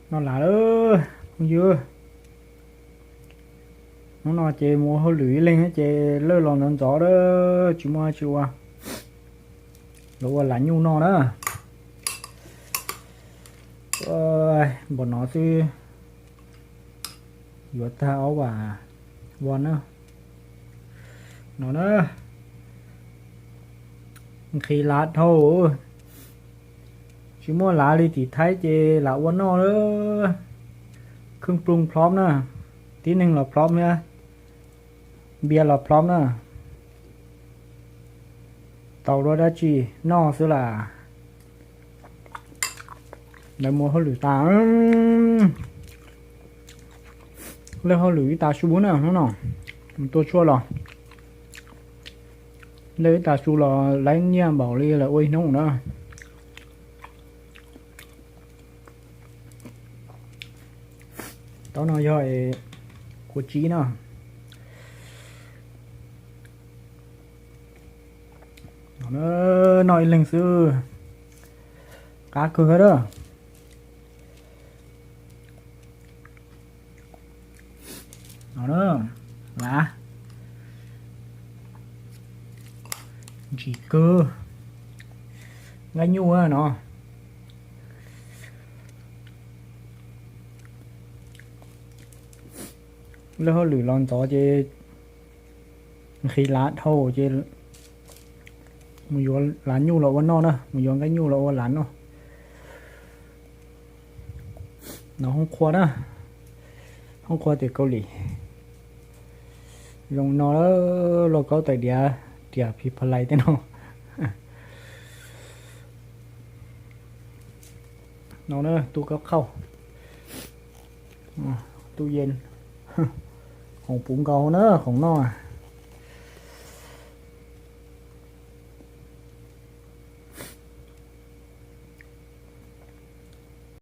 Noj lav lawm phooj ywg. Hnub no ces mus ua hauj lwm ib leeg ces lawj los ntxov ntxov a, tsis muaj tsis ua, los ua lav nyuj noj na. Npaum no xwb, yuav tag ob vam vos na. No na, nqhis lav dhau, tsis muaj lav li tim Thaib ces lav ua noj lawm. Khwj plooj plhob na, tib neeg los plhob thiab, npias los plhob na. Tau dua dab tsi noj xwb las. Lawv mus hauj lwm tas, lawj hauj lwm ib tag su na hnub no, mus tua tshuaj los, lawj ib tag su los laib nyiaj npaum li lawv ua ib hnub na. Taub no yog kua tsib na. Noj ib leeg xwb, qab kawg a. Lav ntsim kawg, nqaij nyuj no. Lawj hauj lwm los ntxov ces nqhis lav dhau ces mus yuav lav nyuj los ua noj na, mus yuav nqaij nyuj los ua lav noj. No hoob qhua na, hoob qhua tim Kaus Lim. Zoo no lauj, lauj kaub tais diav riam phis pha lais tej no. No na, tub kaub qhauj, tub yees, khoom puv nkaus na, khoom noj.